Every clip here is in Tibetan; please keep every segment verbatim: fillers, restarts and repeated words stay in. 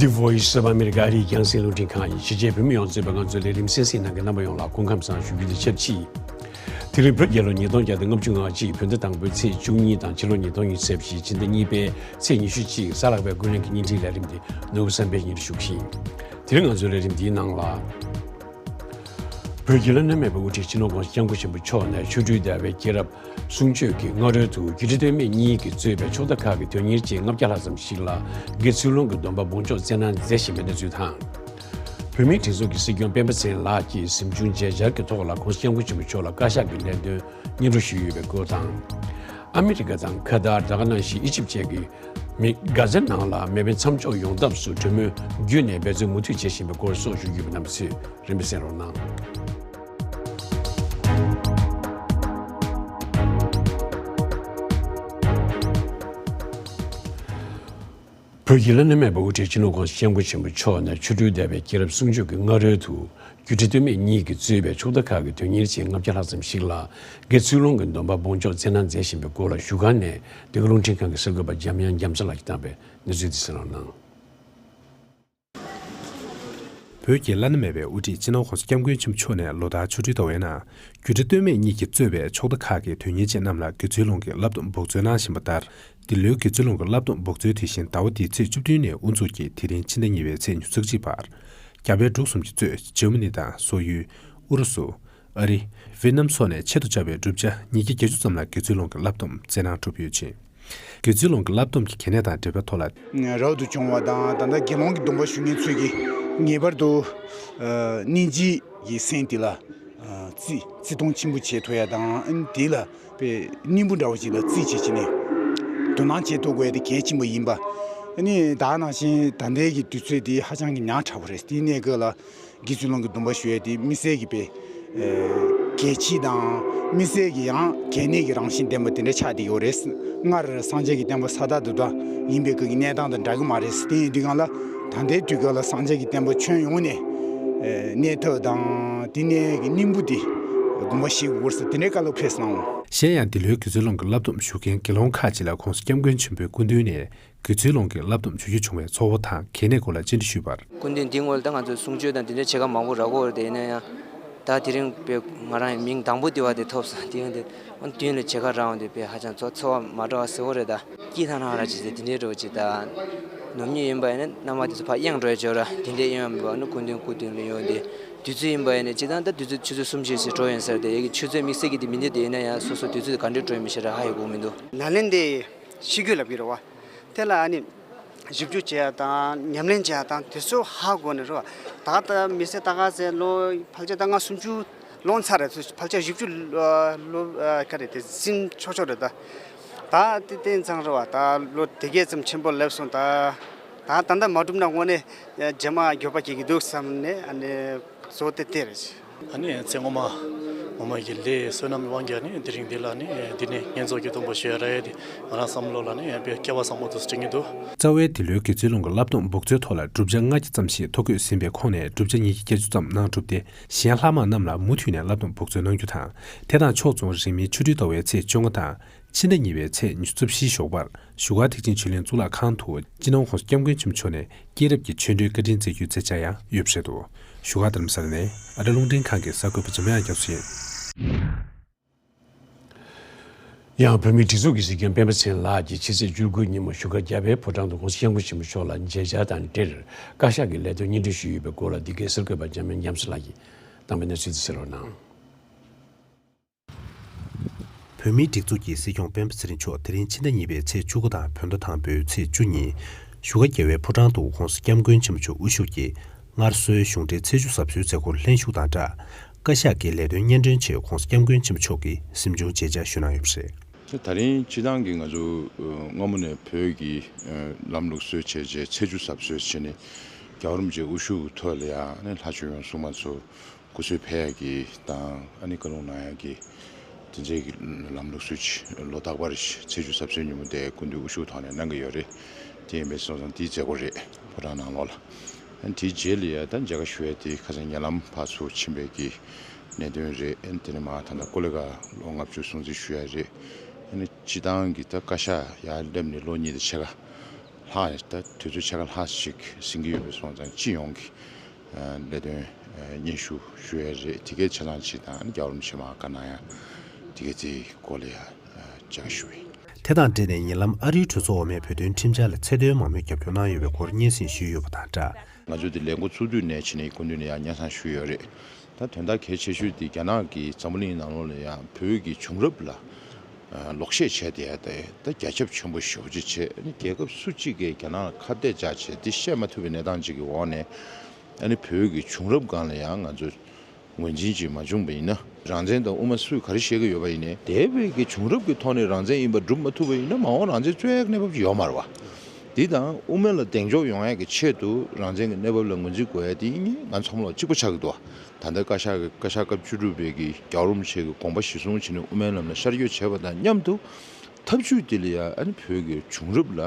Voice of America ཨ་རིའི་རྒྱང་སྲིང་རླུང་འཕྲིན་ཁང་ཡིན། གཞིས་བྱེས་བོད་མི་ཡོངས་གཙོས་པའི་ང་ཚོའི་ལས་རིམ་གསན་གཟིགས་གནང་མཁན་རྣམ་པ་ཡོངས་ལ་སྐུ་ཁམས་བཟང་ཞུ་རྒྱུ་དང་ཆབས་ཅིག་དེ་རིང་བོད་རྒྱལ་ལོ་ཉིས་སྟོང་བརྒྱ་དང་ལྔ་བཅུ་ང་གཅིག་བོད་ཟླ་དང་པོའི་ཚེས་བཅུ་གཉིས་དང་ཕྱི་ལོ་ཉིས་སྟོང་ཉི་ཤུ་རྩ་བཞི་ཕྱི་ཟླ་གཉིས་པའི་ཚེས་ཉི་ཤུ་གཅིག་གཟའ་ལྷག་པའི་ཀུན་གླེང་གི་བརྙན་འཕྲིན་ལས་རིམ་དེ་ནོར་བུ་བསམ་འཕེལ་གཉིས་ལ་ཞུགས་ཤིང་། དེ་རིང་ང་ཚོའི་ལས་རིམ་འདིའི་ནང་ལ། བོད་ཀྱི་བླ་ན་མེད་པའི་དབུ་ཁྲིད་སྤྱི་ནོར་༸གོང་ས་༸སྐྱབས་མགོན་ཆེན་པོ་མཆོག་ནས་ཆོ་འཕྲུལ་དར་བའི་སྐྱེས་རབས་གསུང་ཆོས་ཀྱི་སྔ་རོལ་དུ་སྒྱུ་འཕྲུལ་དོན་མེད་གཉིས་ཀྱིས་གཙོས་པའི་ཕྱོགས་མཐའ་ཁག་གི་དོན་གཉེར་ཅན་ལྔ་བརྒྱ་ལྷག་ཙམ་ཞིག་ལ་དགེ་ཚུལ་སློང་གི་སྡོམ་པ་འབུལ་ཆོག་སྩལ་གནང་མཛད་བཞིན་པའི་གནས་ཚུལ་དང་། བོད་མིའི་སྒྲིག་འཛུགས་ཀྱི་སྲིད་སྐྱོང་སྤེན་པ་ཚེ་རིང་ལགས་ཀྱིས་གཟིམ་ཆུང་མཇལ་བཅར་གྱི་ཐོག་ལ་༸གོང་ས་༸སྐྱབས་མགོན་ཆེན་པོ་མཆོག་ལ་བཀའ་ཤག་གི་ལས་དོན་སྙན་སྒྲོན་ཞུས་ཡོད་པའི་སྐོར་དང་། ཨ་མི་རི་ཀ་དང་ཁ་ཏར། ད་ག་ནང་བཞིན་ཨི་ཇིབ་བཅས་ཀྱི་མི་གྷ་ཛའི་ནང་ལ་མེ་འཕེན་མཚམས་འཇོག་ཡོང་ཐབས་སུ་གྲོས་མོལ་བརྒྱུད་ནས་འབད་བརྩོན་མུ་མཐུད་བྱེད་བཞིན་པའི་སྐོར་སོགས་ཞུ་རྒྱུ་ཡོད་པ་རྣམས་ཚོས་རིམ་པས་གསན་རོགས་གནང་། བོད་ཀྱི་བླ་ན་མེད་པའི་དབུ་ཁྲིད་སྤྱི་ནོར་༸གོང་ས་༸སྐྱབས་མགོན་ཆེན་པོ་མཆོག་ནས་ཆོ་འཕྲུལ་དར་བའི་སྐྱེས་རབས་གསུང་ཆོས་ཀྱི་སྔ་རོལ་དུ། སྒྱུ་འཕྲུལ་དོན་མེད་གཉིས་ཀྱིས་གཙོས་པའི་ཕྱོགས་མཐའ་ཁག་གི་དོན་གཉེར་ཅན་ལྔ་བརྒྱ་ལྷག་ཙམ་ཞིག་ལ་དགེ་ཚུལ་སློང་གི་སྡོམ་པ་འབུལ་ཆོག་སྩལ་གནང་མཛད་བཞིན་པའི་སྐོར་ལ་བཞུགས་སྒར་ནས་འདི་ག་རླུང་འཕྲིན་ཁང་གི་གསར་འགོད་པ་འཇམ་དབྱངས་རྒྱ་མཚོ་ལགས་ཀྱིས་བཏང་བའི་གནས་ཚུལ་དེ་གསན་རོགས་གནང་། བོད་ཀྱི་བླ་ན་མེད་པའི་དབུ་ཁྲིད་སྤྱི་ནོར་༸གོང་ས་༸སྐྱབས་མགོན་ཆེན་པོ་མཆོག་ནས་ལོ་ལྟར་ཆོ་འཕྲུལ་དར་བའི་ནང་། སྒྱུ་འཕྲུལ་དོན་མེད་གཉིས་ཀྱིས་གཙོས་པའི་ཕྱོགས་མཐའ་ཁག་གི་དོན་གཉེར་ཅན་རྣམས་ལ་དགེ་ཚུལ་སློང་གི་བསླབ་སྡོམ་འབུལ་སྩོལ་གནང་བཞིན་པ་ལྟར། འདི་ལོའི་དགེ་ཚུལ་སློང་གི་བསླབ་སྡོམ་འབུལ་སྩོལ་དུས་ཆེན་ཟླ་བ་འདིའི་ཚེས་བཅུ་བདུན་ནས་དབུ་འཛུགས་ཀྱིས་དེ་རིང་ཕྱི་ཟླ་གཉིས་པའི་ཚེས་ཉི་ཤུ་རྩ་གཅིག་བར། རྒྱ་བལ་འབྲུག་གསུམ་གྱིས་གཙོས་འཇར་མ་ནི་དང་སོག་ཡུལ། ཨུ་རུ་སུ། ཨ་རི། ཝེ་ཏི་ནམ་སོགས་ནས་ཆེད་དུ་བཅར་བའི་བསྒྲུབ་བྱ་ཉིས་བརྒྱ་བརྒྱད་ཅུ་ཙམ་ལ་དགེ་ཚུལ་སློང་གི་བསླབ་སྡོམ་སྩལ་གནང་གྲུབ་ཡོད་ཅིང་། དགེ་ཚུལ་སློང་གི་བསླབ་སྡོམ་གྱི་གལ་གནད་དང་འབྲེལ་བའི་ཐོག་ལ། རབ་ཏུ་བྱུང་བ་དང་ད་ལྟ་དགེ་སློང་གི་སྡོམ་པ་ཞུ་མཁན་ཚོས་ཀྱིས་ངེས་པར་དུ་སྙིང་རྗེ་ཡི་སེམས་དེ་ལ་བརྩི་བརྩི་མཐོང་ཆེན་པོ་བྱེད་ཐུབ་ཡ་དང་དེ་ལ་དཔེ་སྙིང་པོ་འདྲ་བོ་ཅིག་ལ་བརྩིས་བྱས་བྱས་ནས་དོ་སྣང་བྱེད་ཐུབ་དགོས་ཡ་དེ་གལ་ཆེན་པོ་ཡིན་པ། ཨ་ནི་ད་ནང་བཞིན་ད་ལྟའི་གི་དུས་ཚོད་འདི་ཧ་ཅང་གི་ཉག་ཕྲ་བོ་རེད། དེའི་གནས་སྐབས་ལ། དགེ་ཚུལ་སློང་གི་སྡོམ་པ་ཞུ་ཡས་དེ་དམིགས་བསལ་གྱི་དཔེ། གལ་ཆེ་དང་དམིགས་བསལ་གྱི་ཡང་གལ་གནད་ཀྱི་རང་བཞིན་ལྡན་པ་དེ་འདྲ་ཆགས་བསྡད་ཡོད་རེད། སྔར་སངས་རྒྱས་ཀྱི་བསྟན་པ་ས་ཐག་ཏུ་ད་ཡིན་པའི་སྐབས་ཀྱི་གནས་སྟངས་དང་འདྲ་གི་མ་རེད། དེ་ཡིན་དུས་གང་ལ་ད་ལྟའི་དུས་སྐབས་ལ་སངས་རྒྱས་ཀྱི་བསྟན་པ་ཁྱོན་ཡོངས་ནས་གནས་ཐབས་དང་དེ་ནས་ཀྱི་སྙིང་པོ་དེ་དགོངས་པ་བཞེས་དགོས་ས་དེ་འདྲའི་བཀའ་སློབ་ཕེབས་གནང་། གཞན་ཡང་འདི་ལོའི་དགེ་ཚུལ་སློང་གི་བསླབ་སྡོམ་ཞུ་མཁན་དགེ་སློང་ཁག་ཅིག་ལ་༸གོང་ས་༸སྐྱབས་མགོན་ཆེན་པོའི་སྐུ་མདུན་ནས། དགེ་ཚུལ་སློང་གི་བསླབ་སྡོམ་ཞུ་རྒྱུ་བྱུང་བའི་ཚོར་བ་དང་གལ་གནད་སྐོར་ལ་བཅར་འདྲི་ཞུས་པར། སྐུ་མདུན་འདི་སྔོན་ལ་ད་ང་ཚོས་གསུང་ཆོས་དང་འདི་འདྲའི་བྱེད་ཀ་མང་པོ་རག་གི་ཡོད་རེད། དེ་ཡིན་ན་ཡང་ད་དེ་རིང་དཔེ་ང་རང་ཡང་མིང་དང་པོ་དེ་བ་དེ་ཐོབ་སོང་། དེ་ཡང་དེ་ཨ་མདུན་ལ་བྱེད་ཀ་རག་འོང་དེ་དཔེ་ཧ་ཅང་ཚོ་ཚོར་བ་མ་འདྲ་བ་ཟེར་བ་རེད། ད་སྐྱིད་ཐང་ནང་ར་ཅི་ཟེར་དེ་འདྲའི་འདྲ་བོ་ཅིག་ད་ནོར་ཉེས་ཡིན་པ་ཡིན་ན་མནའ་མ་དེ་ཚོ་ཕར་གཡེང་འགྲོ་ཡ་ཅིག་ཡོད་ར། དེ་འདྲའི་གཡེང་ཡ་མིན་པ་ཨ་ནི་སྐུ་མདུན་སྐུ་མདུན་ལ་ཡོང་དེ་དུས་ཚོད་ཡིན་པ་ཡིན་ན་སྤྱིར་བཏང་ད་དུས་ཚོད་ཆུ་ཚོད་གསུམ་བཞི་ཟེར་འགྲོ་ཡིན་ཟེར་དེ་ཡ་གི་ཆུ་ཚོད་དམིགས་བསལ་གྱི་དེ་མི་འདུག་དེ་ཡིན་ན་ཡང་སོ་སོ་དུས་ཚོད་ག་འདྲའི་འགྲོ་ཡིན་མི་ཤེས་ར་ཧ་ཡ་གོ་མི་འདུག་ནཱ་ལེནྡྲའི་ཤེས་རྒྱུད་ལབ་ཀྱི་རེད་བ། དེ་ལ་ཨ་ནི་ཞིབ་འཇུག་བྱེད་ཡ་དང་ཉམས་ལེན་བྱེད་ཡ་དང་དེ་ཚོ་ཧ་གོ་ནས་རེད་བ། ད་ལྟ་མི་ཚེ་ད་ག་ཚད་ལོ་ཕལ་ཆེར་ད་ལྔ་སུམ་ཅུ་ལོངས་ཚར་རེད། ཕལ་ཆེར་བཞི་བཅུ་ལོ་ག་རེ་དེ་ཟིན་ཆོག་ཆོག་རེད་ད། ད་དེ་དེང་སང་རེད་བ། ད་ལོ་དེ་གས་ཙམ་ཆེན་པོ་སླེབས་སོང་། ད་ད་ད་ལྟ་མ་གྲུབ་ན་དངོས་གནས་རྗེས་མ་འགྱོད་པ་སྐྱེ་གི་འདུག་བསམ་ནས་ཨ་ནི། གཙོ་བོ་དེ་དེ་རེད། ཨ་ནི་ཚེ་སྔོན་མ་ངོ་མ་ཡི་ལས་བསོད་ནམས་དབང་གིས་ནི་དེ་རིང་འདི་ལ་ནི་འདི་ནི་བསྙེན་རྫོགས་ཀྱི་སྡོམ་པ་ཞུ་ཡ་རག་ཡ་དེ་ང་རང་བསམ་བློ་ལ་ནི་དཔེ་སྐལ་བ་བཟང་པོ་འདུག་དྲན་གྱི་འདུག་རྩ་བའི་འདི་ལོའི་དགེ་ཚུལ་སློང་གི་བསླབ་སྡོམ་འབུལ་སྩོལ་ཐོག་ལ་བསྒྲུབ་བྱ་ལྔ་བརྒྱ་ཙམ་ཞིག་ཐོ་འགོད་ཟིན་པའི་ཁོངས་ནས་བསྒྲུབ་བྱ་ཉིས་བརྒྱ་བརྒྱད་ཅུ་ཙམ་གནང་གྲུབ་སྟེ། གཞན་ལྷག་མ་རྣམས་ལ་མུ་མཐུད་ནས་བསླབ་སྡོམ་འབུལ་སྩོལ་གནང་རྒྱུ་དང་། དེ་དང་ཕྱོགས་མཚུངས་རིང་མིན་ཆོ་འཕྲུལ་དར་བའི་ཚེས་བཅོ་ལྔ་དང་། ཕྱི་ཟླ་གཉིས་པའི་ཚེས་ཉི་ཤུ་རྩ་བཞིའི་ཞོགས་པར་བཞུགས་སྒར་ཐེག་ཆེན་ཆོས་གླིང་གཙུག་ལག་ཁང་དུ་སྤྱི་ནོར་༸གོང་ས་༸སྐྱབས་མགོན་ཆེན་པོ་མཆོག་ནས། སྐྱེས་རབས་ཀྱི་ཆོ་འཕྲུལ་བཀའ་དྲིན་སྩལ་རྒྱུའི་མཛད་འཆར་ཡང་ཡོད་པ་རེད་འདུག་བཞུགས་སྒར་རྡ་རམ་ས་ལ་ནས་ཨ་རི་རླུང་འཕྲིན་ཁང་གི་གསར་འགོད་པ་འཇམ་དབྱངས་རྒྱ་མཚོ་ཡིན། ཡང་བོད་མིའི་སྒྲིག་འཛུགས་ཀྱི་སྲིད་སྐྱོང་སྤེན་པ་ཚེ་རིང་ལགས་ཀྱིས་ཕྱི་ཚེས་བཅུ་དགུ་ཉིན་མོ་བཞུགས་སྒར་རྒྱལ་བའི་ཕོ་བྲང་དུ་༸གོང་ས་༸སྐྱབས་མགོན་ཆེན་པོ་མཆོག་ལ་མཇལ་བཅར་དང་འབྲེལ་བཀའ་ཤག་གི་ལས་དོན་སྙན་སྒྲོན་ཞུས་ཡོད་པའི་སྐོར་ལ་འདི་གའི་གསར་འགོད་པ་འཇམ་དབྱངས་རྒྱ་མཚོ་ལགས་ཀྱིས་བཏང་བའི་གནས་ཚུལ་དེ་གསན་རོགས་གནང་། བོད་མིའི་སྒྲིག་འཛུགས་ཀྱི་སྲིད་སྐྱོང་སྤེན་པ་ཚེ་རིང་མཆོག་དེ་རིང་ཕྱི་ཟླ་གཉིས་པའི་ཚེས་བཅུ་དགུ་དང་བོད་ཟླ་དང་པོའི་ཚེས་བཅུ་ཉིན་བཞུགས་སྒར་རྒྱལ་བའི་ཕོ་བྲང་དུ་༸གོང་ས་༸སྐྱབས་མགོན་ཆེན་པོ་མཆོག་དབུ་བཞུགས་ཀྱིས་སྔར་སྲོལ་གཞུང་འབྲེལ་ཚེས་བཅུ་གཟབ་གསོལ་མཛད་སྒོར་ལྷན་ཞུགས་དང་སྦྲགས། བཀའ་ཤག་གི་ལས་དོན་སྙན་སྒྲོན་ཆེད་༸གོང་ས་༸སྐྱབས་མགོན་ཆེན་པོ་མཆོག་གིས་གཟིམ་ཆུང་མཇལ་བཅར་ཞུས་གནང་ཡོད་པ་རེད། ད་རིང་སྤྱི་བཏང་གི་ང་ཚོ་སྔ་མོ་ནས་བོད་ཀྱི་ལམ་ལུགས་སྲོལ་བྱས་རྗེས་ཚེས་བཅུ་གཟབ་གསོལ་བྱས་ནས་རྒྱལ་བ་རིན་པོ་ཆེ་དབུ་བཞུགས་ཐོག་ལ་ཡང་ལྷ་ཆོས་ཡོངས་སྲུང་མ་ཚོ། སྐུ་གསོལ་ཕེབས་ཡག་གི་དང་ཨ་ནི་བཀའ་ལུང་གནང་ཡག་གི་དེ་འདྲའི་གི་ལམ་ལུགས་སྲོལ་ཅིག་ལོ་རྟག་པར་ཚེས་བཅུ་གཟབ་གསོལ་ཉིན་མོ་དེ་སྐུ་མདུན་དབུ་བཞུགས་ཐོག་ནས་གནང་གི་ཡོད་རེད། དེ་ཡིན་པས་སོང་ཙང་དེའི་མཛད་སྒོ་རེད། ཕོ་བྲང་ནང་ལོགས་ལ། ཨ་ནི་དེའི་རྗེས་ལ་ཡ་ད་མཇལ་ཁ་ཞུ་ཡ་དེ་ཁ་སང་ཉེ་ལམ་ཕར་ཚུར་ཕྱིན་པའི་གི་གནད་དོན་རེད། ཨ་ནི་དེ་ནས་མར་ད་ལྟ་ཀོ་ལི་གྷལ་ལོ་ལྔ་བཅུ་སྲུང་བརྩི་ཞུ་ཡ་རེད། ཨ་ནི་སྤྱི་བཏང་གི་ད་བཀའ་ཤག་ཡར་སླེབས་ནས་ལོ་གཉིས་དང་ཕྱེད་ཀ་ལྷག་ད་དུས་ཚོད་ཕྱེད་ཀ་ལྷག་ཅིག་ཟིན་གྱི་ཡོད་པ་སོང་ཙང་སྤྱི་ཡོངས་ཀྱི་ལས་དོན་སྙན་ཞུ་ཞུ་ཡས་རེད། དེ་གའི་ཆ་ཚང་ཅིག་དང་རྒྱལ་བ་རིན་པོ་ཆེ་མར་བཀའ་གནང་ཡ་དེ་གའི་དེའི་སྐོར་ལ་ཡ་བཅར་ཞུ་ཡིན། དེ་དང་འབྲེལ་ནས་ཉེ་ལམ་ཨ་རིའི་གྲོས་ཚོགས་འོག་མས་བོད་དོན་ཁྲིམས་འཆར་ལ་ཚད་མཐོའི་མང་མོས་རྒྱབ་སྐྱོར་གནང་ཡོད་པའི་སྐོར་སྙན་སེང་ཞུས་ཡོད་པ་དང་སྦྲགས། ང་ཚོས་དེ་ལས་འགོ་ཚུགས་དུས་ནས་བྱས་ནས་སྐུ་མདུན་ནས་ཡང་སྙན་སེང་ཞུས་ཡོད་རེད། ད་དོན་དག་གལ་ཆེ་ཤོས་དེ་རྒྱ་ནག་གིས་འཛམ་བུ་གླིང་ནང་ལོགས་ལ་ཡང་བོད་ཀྱི་བྱུང་རབས་ལ་ལོག་བཤད་བྱས་བསྡད་ཡ་དེ་ད་རྒྱ་ཁྱབ་ཆེན་པོ་ཞེ་པོ་ཅིག་བྱས། ཨ་ནི་རྒྱལ་ཁབ་སུ་གཅིག་གིས་རྒྱ་ནག་ལ་ཁ་གཏད་བཅག་བྱས་དེ་བཤད་མ་ཐུབ་པའི་གནས་སྟངས་ཅིག་གི་འོག་ནས། ཨ་ནི་བོད་ཀྱི་བྱུང་རབས་སྒང་ལ་ཡང་ང་ཚོས་ངོས་འཛིན་ཅིག་མ་བྱུང་བ་ཡིན་ན། རང་བཙན་དང་དབུ་མ་སུས་ག་རེ་བཤད་ཀྱི་ཡོད་པ་ཡིན་ནའི་འདས་པའི་གི་བྱུང་རབས་ཀྱི་ཐོག་ནས་རང་བཙན་ཡིན་པ་སྒྲུབ་མ་ཐུབ་པ་ཡིན་ན་མ་འོངས་རང་བཙན་རྩོད་ཡག་གནས་བབ་ཅིག་ཡོད་མ་རེད་བ། འདི་དང་དབུ་མ་ལ་གདེང་འཇོག་ཡོང་ཡག་གི་ཆེད་དུ་རང་བཙན་གྱི་གནས་བབ་ལ་ངོས་འཛིན་དགོས་ཡ་དེ་ཡིན་ནའི་ང་ཚོ་ཚང་མ་ལ་གཅིག་པ་ཆགས་ཀྱི་འདུག་བ། ད་ལྟ་བཀའ་ཤག་གི་བཀའ་ཤག་སྐབས་བཅུ་དྲུག་པའི་གི་རྒྱལ་བ་རིན་པོ་ཆེ་གི་དགོངས་པ་གཞིར་བཟུང་བྱས་ནས་དབུ་མའི་ལམ་ལ་ཤར་བསྐྱོད་བྱས་པ་དང་མཉམ་དུ་ཐབས་ཇུས་དེ་ལ་ཡང་ཨ་ནི་བོད་ཀྱི་བྱུང་རབས་ལ་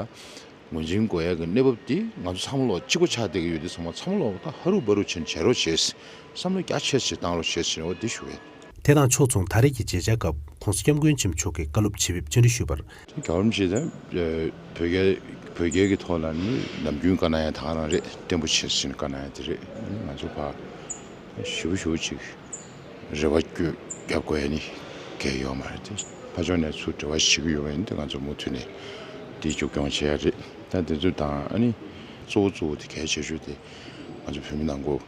ངོས་འཛིན་དགོས་ཡ་གི་གནས་བབ་དེ་ང་ཚོ་ཚང་མ་ལོག་གཅིག་པ་ཆགས་བསྡད་ཀྱི་ཡོད་དུས་ཚང་མ་ཚང་མ་ལོག་ད་ཧ་རུ་བ་རུ་བྱས་ནས་བྱེད་རོགས་བྱེད། བསམ་བློ་རྒྱ་ཆེ་ཆེ་བཏང་རོགས་བྱེད་ཟེར་བ་དེ་ཞུ་ཡ། དེ་དང་ཕྱོགས་མཚུངས་ད་རེས་ཀྱི་མཇལ་བཅར་སྐབས་༸གོང་ས་༸སྐྱབས་མགོན་ཆེན་པོ་མཆོག་གིས་བཀའ་སློབ་ཇི་ཕེབས་བཅར་འདྲི་ཞུས་པར། རྒྱལ་བ་རིན་པོ་ཆེ་དང་བོད་རྒྱལ་བོད་རྒྱལ་གྱི་ཐོག་ལ་ནི་ནམ་རྒྱུན་བཀའ་གནང་ཡ་དེ་ག་རང་རེད། བརྟན་པོ་བྱེད་ཟེར་ནས་བཀའ་གནང་ཡ་དེ་རེད། ང་ཚོ་ཕར་ཞེ་པོ་ཞེ་པོ་ཅིག་རེ་བ་བསྐྱོད་རྒྱབ་དགོས་ཡ་ནི་གལ་ཡོད་མ་རེད་དེ། ཕར་ཕྱོགས་ནས་ཚུར་འབྲེལ་བ་བྱེད་ཀྱི་ཡོད་པ་ཡིན་དེ་ང་ཚོ་མུ་མཐུད་ནས་དེ་མཇུག་སྐྱོང་བྱེད་ཡ་རེད། ད་དེ་ཚོ་དང་ཨ་ནི་གཙོ་བོ་གཙོ་བོ་དེ་གལ་ཆེ་ཤོས་དེ་ང་ཚོ་བོད་མི་ནང་ཁུལ་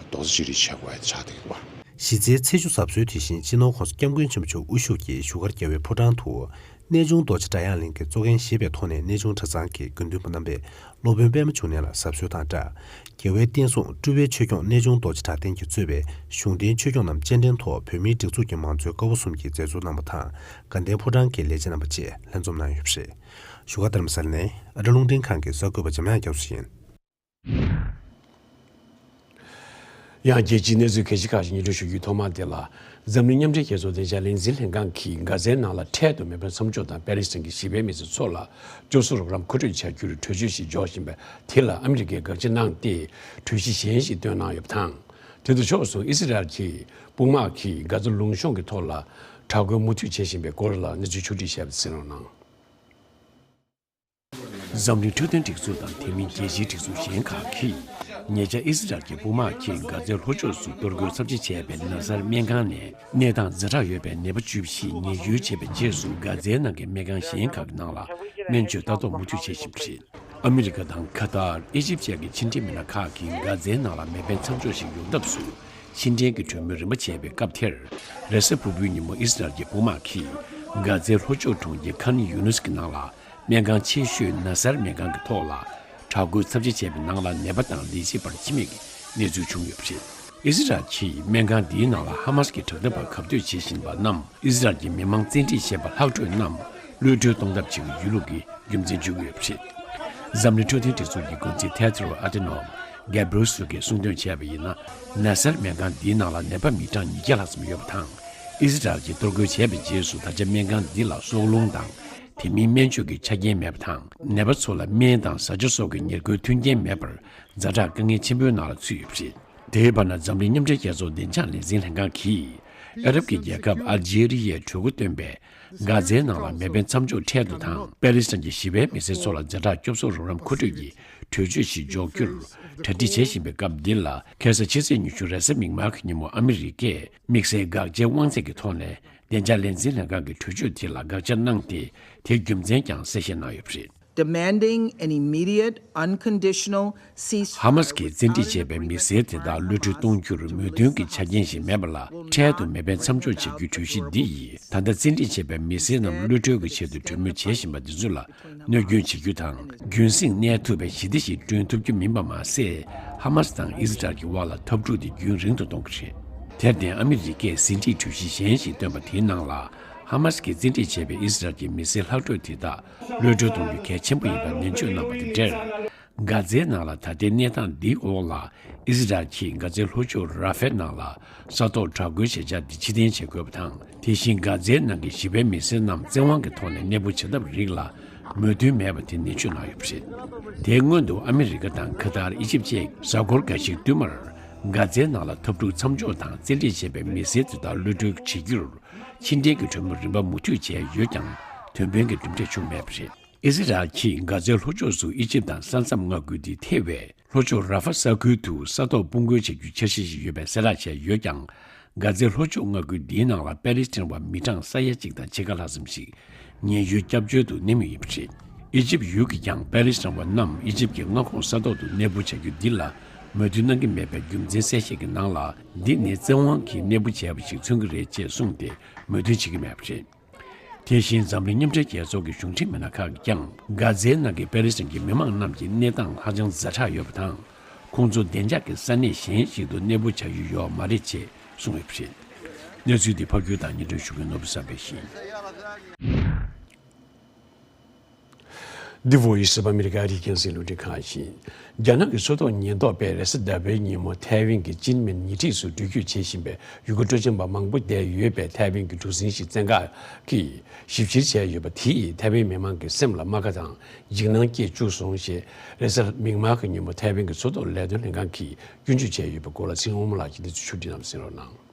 རྡོག་རྩ་གཅིག་སྒྲིལ་བྱེད་དགོས་ཡ་དེ་ཆགས་བསྡད་ཀྱི་འདུག་བ། གཞི་རྩའི་ཚེས་བཅུ་གཟབ་གསོལ་དེ་བཞིན་སྤྱི་ནོར་༸གོང་ས་༸སྐྱབས་མགོན་ཆེན་པོ་མཆོག་དབུ་བཞུགས་ཀྱིས་བཞུགས་སྒར་རྒྱལ་བའི་ཕོ་བྲང་དུ། གནས་ཆུང་རྡོ་རྗེ་སྒྲ་དབྱངས་གླིང་གི་གཙོ་འགན་བཞེས་པའི་ཐོག་ནས་གནས་ཆུང་གྲྭ་ཚང་གི་དགེ་འདུན་པ་རྣམ་པས་སློབ་དཔོན་པད་མ་འབྱུང་གནས་ལ་གཟབ་གསོལ་དང་སྦྲགས། རྒྱལ་བའི་བསྟན་སྲུང་སྤྲུལ་པའི་ཆོས་སྐྱོང་གནས་ཆུང་རྡོ་རྗེ་གྲགས་བརྟན་གྱིས་གཙོས་པའི་གཞུང་བསྟེན་ཆོས་སྐྱོང་རྣམས་སྤྱན་འདྲེན་ཐོག་བོད་མིའི་སྒྲིག་འཛུགས་ཀྱི་མང་གཙོའི་ཀ་བ་གསུམ་གྱི་མཛད་གཙོ་རྣམ་པ་དང་དགའ་ལྡན་ཕོ་བྲང་གི་ལས་བྱེད་རྣམ་པ་བཅས་ལྷན་འཛོམས་གནང་ཡོད་པ་རེད། བཞུགས་སྒར་རྡ་རམ་ས་ལ་ནས་ཨ་རི་རླུང་འཕྲིན་ཁང་གི་གསར་འགོད་པ་འཇམ་དབྱངས་རྒྱ་མཚོ་ཡིན། ཡང་རྒྱལ་སྤྱིའི་གནས་ཚུལ་གལ་ཆེ་ཁག་ཅིག་སྙན་སྒྲོན་ཞུ་རྒྱུའི་ཐོག་མ་དེ་ལ། འཛམ་གླིང་མཉམ་འབྲེལ་རྒྱལ་ཚོགས་བདེ་འཇགས་ལས་འཛིན་ལྷན་ཁང་གིས་གྷ་ཛའི་ནང་ལ་འཕྲལ་དུ་མེ་འཕེན་མཚམས་འཇོག་དང་པེ་ལེ་སི་ཐན་གྱི་ཞི་བའི་མི་སེར་ཚོ་ལ་སྐྱོབ་གསོ་རོགས་རམ་མཁོ་སྤྲོད་བྱ་རྒྱུར་གྲོས་ཆོད་ཞིག་འཇོག་བཞིན་པ་དེ་ལ་ཨ་མི་རི་ཀས་དགག་བྱ་གནང་སྟེ་གྲོས་གཞི་གཞན་ཞིག་བཏོན་གནང་ཡོད་པ་དང་། དེ་དང་ཕྱོགས་སུ་ཨི་སི་རལ་གྱི་དཔུང་དམག་གིས་གྷ་ཛ་ལུང་གཤོང་གི་ཐོག་ལ་དྲག་རྒོལ་མུ་མཐུད་བྱེད་བཞིན་པའི་སྐོར་ལ་གནས་ཚུལ་ཕྱོགས་སྒྲིག་བྱས་པ་གསན་རོགས་གནང་། འཛམ་གླིང་འཕྲོད་བསྟེན་སྒྲིག་འཛུགས་དང་དེ་མིན་རྒྱལ་སྤྱིའི་སྒྲིག་འཛུགས་གཞན་ཁག་གིས་ཉེ་ཆར་ཨི་སི་རལ་གྱི་དཔུང་དམག་གིས་གྷ་ཛའི་ལྷོ་ཕྱོགས་སུ་གཏོར་རྒོལ་ཚབས་ཆེ་བྱས་པའི་ན་སར་སྨན་ཁང་ནས་གནས་སྟངས་ཛ་དྲག་ཡོད་པའི་ནད་པ་བཅུ་བཞི་ཉེན་བཅོལ་བྱས་པའི་རྗེས་སུ་གྷ་ཛའི་ནང་གི་སྨན་ཁང་གཞན་ཁག་གི་ནང་ལ་སྨན་བཅོས་ལྟ་རྟོག་མུ་མཐུད་བྱེད་བཞིན་པ་རེད། ཨ་མི་རི་ཀ་དང་ཁ་ཏར། ཨི་ཇིབ་བཅས་ཀྱི་ཕྱི་འབྲེལ་མི་སྣ་ཁག་གིས་གྷ་ཛའི་ནང་ལ་མེ་འཕེན་མཚམས་འཇོག་ཞིག་ཡོང་ཐབས་སུ་ཕྱི་འབྲེལ་གྱི་གྲོས་མོལ་རིམ་པ་བྱས་པའི་སྐབས་དེར། རེས་གཟའ་ཕུར་བུའི་ཉིན་མོ་ཨི་སི་རལ་གྱི་དཔུང་དམག་གིས་གྷ་ཛའི་ལྷོ་ཕྱོགས་གྲོང་ཁྱེར་ཁཱན་ཡུ་ནུས་ཀྱི་ནང་ལ། སྨན་ཁང་ཆེ་ཤོས་ན་སར་སྨན་ཁང་གི་ཐོག་ལ་དྲག་རྒོལ་ཚབས་ཆེ་བྱས་པའི་ནང་ལ་ནད་པ་དང་ལས་བྱེད་བར་འཆི་རྨས་ཀྱི་གནས་ཚུལ་བྱུང་ཡོད་པ་རེད། ཨི་སི་རལ་གྱིས་སྨན་ཁང་འདིའི་ནང་ལ་ཧ་མ་སི་ཀྱི་དྲག་འཐབ་པ་གབ་གཏོད་བྱེད་བཞིན་པ་རྣམས་ཨི་སི་རལ་གྱི་མི་མང་བཙན་ཁྲིད་བྱས་པ་ལྷག་འཕྲོས་རྣམས་གློད་གྲོལ་གཏོང་ཐབས་བྱེད་ཀྱི་ཡོད་ལུགས་ཀྱི་རྒྱུ་མཚན་བརྗོད་ཀྱི་ཡོད་པ་རེད། འཛམ་གླིང་འཕྲོད་བསྟེན་སྒྲིག་འཛུགས་ཀྱི་འགོ་འཛིན་ཐེ་ཏྲོ་ཨ་ཏེ་ནོ་གེབ་རོ་སུ་གིས་གསུངས་དོན་བྱས་པ་ཡིན་ན། ན་སར་སྨན་ཁང་འདིའི་ནང་ལ་ནད་པ་མི་གྲངས་ཉིས་བརྒྱ་ལྷག་ཙམ་ཡོད་པ་དང་། ཨི་སི་རལ་གྱིས་གཏོར་རྒོལ་བྱས་པའི་རྗེས་སུ་ད་ཆ་སྨན་ཁང་འདི་ལ་སྲོག་རླུང་དང་། དེ་མིན་སྨན་བཅོས་ཀྱི་ཆ་རྐྱེན་མེད་པ་དང་། ནད་པ་ཚོ་ལ་སྨན་དང་བཟའ་བཅའ་སོགས་ཀྱི་ཉེར་མཁོའི་མཐུན་རྐྱེན་མེད་པར་ཛ་དྲག་དཀའ་ངལ་ཆེན་པོའི་ནང་ལ་ཚུད་ཡོད་པ་རེད། དེའི་བར་ན་འཛམ་གླིང་མཉམ་འབྲེལ་རྒྱལ་ཚོགས་བདེ་འཇགས་ལས་འཛིན་ལྷན་ཁང་གིས་ཨ་རབ་ཀྱི་རྒྱལ་ཁབ་ཨལ་ཇེ་རི་ཡས་གྲོས་འགོ་བཏོན་པའི་གྷ་ཛའི་ནང་ལ་མེ་འཕེན་མཚམས་འཇོག་འཕྲལ་དུ་དང་པེ་ལི་སི་ཐན་གྱི་ཞི་བའི་མི་སེར་ཚོ་ལ་ཛ་དྲག་སྐྱོབ་གསོ་རོགས་རམ་མཁོ་སྤྲོད་ཀྱི་གྲོས་ཆོད་ཞིག་འཇོག་རྒྱུར་གྲ་སྒྲིག་བྱེད་བཞིན་པའི་སྐབས་འདི་ལ་ཁ་ས་ཕྱི་ཚེས་ཉི་ཤུ་རེས་གཟའ་མིག་དམར་གྱི་ཉིན་མོ་ཨ་མི་རི་ཀས་དམིགས་བསལ་དགག་བྱའི་དབང་ཚད་ཀྱི་ཐོག་ནས། བདེ་འཇགས་ལས་འཛིན་ལྷན་ཁང་གི་གྲོས་ཆོད་དེ་ལ་དགག་བྱ་གནང་སྟེ། དེའི་རྒྱུ་མཚན་ཀྱང་གསལ་བཤད་གནང་ཡོད་པ་རེད། Demanding an immediate, unconditional ceasefire. ཧ་མ་སི་གིས་བཙན་ཁྲིད་བྱས་པའི་མི་སེར་དེ་དག་གློད་གྲོལ་གཏོང་རྒྱུར་མོས་མཐུན་གྱི་ཆ་རྐྱེན་ཞིག་མེད་པ་ལ། འཕྲལ་དུ་མེ་འཕེན་མཚམས་འཇོག་བྱེད་རྒྱུའི་གྲོས་གཞི་འདི་ཡིས། ད་ལྟ་བཙན་ཁྲིད་བྱས་པའི་མི་སེར་རྣམས་གློད་གྲོལ་གྱི་ཆེད་དུ་གྲོས་མོལ་བྱེད་བཞིན་པ་འདི་ཚོ་ལ་གནོད་སྐྱོན་བྱེད་རྒྱུ་དང་། རྒྱུན་སྲིང་གནས་ཐུབ་པའི་ཞི་བདེ་ཞིག་བསྐྲུན་ཐུབ་རྒྱུ་མིན་པ་མ་ཟད། ཧ་མ་སི་དང་ཨི་སི་རལ་གྱི་དབར་ལ་འཐབ་འཁྲུག་དེ་རྒྱུན་རིང་དུ་གཏོང་གི་རེད། དེར་བརྟེན། ཨ་མི་རི་ཀས་ཟིན་བྲིས་གྲོས་གཞི་གཞན་ཞིག་བཏོན་པ་དེའི་ནང་ལ། ཧ་མ་སི་གིས་བཙན་ཁྲིད་བྱས་པའི་ཨི་སི་རལ་གྱི་མི་སེར་ལྷག་འཕྲོས་དེ་དག་གློད་གྲོལ་གཏོང་རྒྱུ་གལ་ཆེན་པོ་ཡིན་པར་ནན་བརྗོད་གནང་བ་དང་འབྲེལ། གྷ་ཛའི་ནང་ལ་ད་ལྟའི་གནས་སྟངས་འདིའི་འོག་ལ། ཨི་སི་རལ་གྱིས་གྷ་ཛའི་ལྷོ་ཕྱོགས་ར་ཧྥེ་ནང་ལ་ས་ཐོག་དྲག་རྒོལ་བྱེད་འཆར་འདི་ཕྱིར་འཐེན་བྱེད་དགོས་པ་དང་། དེ་བཞིན་གྷ་ཛའི་ནང་གི་ཞི་བའི་མི་སེར་རྣམས་བཙན་དབང་གི་ཐོག་ནས་གནས་སྤོ་བྱ་ཐབས་རིགས་ལ་མོས་མཐུན་མེད་པ་དེ་ནན་བརྗོད་གནང་ཡོད་པ་རེད། དེའི་སྔོན་དུ་ཨ་མི་རི་ཀ་དང་ཁ་ཏར། ཨི་ཇིབ་བཅས་གཟའ་འཁོར་འགའ་ཞིག་བསྟུད་མར་གྷ་ཛའི་ནང་ལ་འཐབ་འཁྲུག་མཚམས་འཇོག་དང་། བཙན་ཁྲིད་བྱས་པའི་མི་སེར་དེ་དག་གློད་གྲོལ་བྱེད་རྒྱུར་ཕྱི་འབྲེལ་གྱི་གྲོས་མོལ་རིམ་པ་མུ་མཐུད་བྱས་ཡོད་ཀྱང་། དོན་ཕན་གྱི་གྲུབ་འབྲས་བྱུང་མེད་པ་རེད། ཨི་སི་རལ་གྱིས་གྷ་ཛའི་ལྷོ་ཕྱོགས་སུ་ཨི་ཇིབ་དང་ས་མཚམས་མངའ་ཁུལ་དེ་ཐེ་བའི་ལྷོ་ཕྱོགས་ར་ཧྥ་ས་ཁུལ་དུ་ས་ཐོག་དཔུང་རྒོལ་བྱ་རྒྱུའི་འཆར་གཞི་ཞིག་ཡོད་པའི་གསལ་བསྒྲགས་བྱས་ཡོད་ཀྱང་། གྷ་ཛའི་ལྷོ་ཕྱོགས་མངའ་ཁུལ་འདིའི་ནང་ལ་པེ་ལི་སི་ཐན་བ་མི་གྲངས་ས་ཡ་གཅིག་དང་ཕྱེད་ཀ་ལྷག་ཙམ་ཞིག་ཉེན་གཡོལ་སྐྱབས་བཅོལ་དུ་གནས་མུས་ཡིན་པ་རེད། ཨི་ཇིབ་ཡུལ་གྱིས་ཀྱང་པེ་ལི་སི་ཐན་བ་རྣམས་ཨི་ཇིབ་ཀྱི་མངའ་ཁོངས་ས་ཐོག་ཏུ་གནས་སྤོ་བྱ་རྒྱུ་འདི་ལ་མོས་མཐུན་གནང་གི་མེད་པའི་རྒྱུ་མཚན་གསལ་བཤད་ཀྱི་ནང་ལ། འདི་ནི་བཙན་དབང་གིས་གནས་སྤོ་བྱས་པ་ཞིག་མཚོན་གྱི་རེད་ཅེས་གསུངས་ཏེ་མོས་མཐུན་བྱེད་ཀྱི་མེད་པ་རེད། དེ་བཞིན་འཛམ་གླིང་མཉམ་འབྲེལ་རྒྱལ་ཚོགས་ཀྱི་གཞུང་འབྲེལ་མི་སྣ་ཁག་གིས་ཀྱང་། གྷ་ཛའི་ནང་གི་པེ་ལི་སི་ཐན་གྱི་མི་མང་རྣམས་ཀྱི་གནས་སྟངས་ཧ་ཅང་ཛ་དྲག་ཡོད་པ་དང་། ཁོང་ཚོ་བདེ་འཇགས་ཀྱི་ས་གནས་གཞན་ཞིག་ཏུ་གནས་སྤོ་བྱ་ཡུལ་ཡོད་མ་རེད་ཅེས་གསུངས་ཡོད་པ་རེད། གནས་ཚུལ་འདི་ཕབ་སྒྱུར་དང་སྙན་སྒྲོན་ཞུ་མཁན་ནོར་བུ་བསམ་འཕེལ་ཡིན། འདི་བོད་ཡིག་གསར་པ་ཨ་མི་རི་ཀ་ཨ་རིའི་རྒྱང་སྲིང་རླུང་འཕྲིན་ཁང་ཡིན། རྒྱ་ནག་གི་མཚོ་ཐོག་ཉེན་རྟོག་པས་རེས་གཟའ་ཟླ་བའི་ཉིན་མོ་ཐའེ་ཝན་གྱི་ཅིན་མིན་ཉེ་འཁྲིས་སུ་འགྲུལ་སྐྱོད་བྱེད་བཞིན་པའི་ཡུ་གུར་སྤྲོ་འཆམ་པ་མང་པོ་བསྡད་ཡོད་པའི་ཐའེ་ཝན་གྱི་གྲུ་གཟིངས་ཤིག་བཙན་བཀག་གིས་ཞིབ་བཤེར་བྱས་ཡོད་པ་དེས་ཐའེ་ཝན་མི་མང་གི་སེམས་ལ་རྨ་ཁ་དང་འཇིགས་སྣང་སྐྱེས་བཅུག་སོང་ཞེས་རེས་གཟའ་མིག་དམར་གྱི་ཉིན་མོ་ཐའེ་ཝན་གྱི་མཚོ་ཐོག་ལས་དོན་ལྷན་ཁང་གིས་སྐྱོན་བརྗོད་བྱས་ཡོད་པའི་སྐོར་ལ་ཚེ་རིང་དབང་མོ་ལགས་ཀྱིས་གནས་ཚུལ་ཕྱོགས་བསྒྲིགས་གནང་བ་གསན་རོགས་གནང་།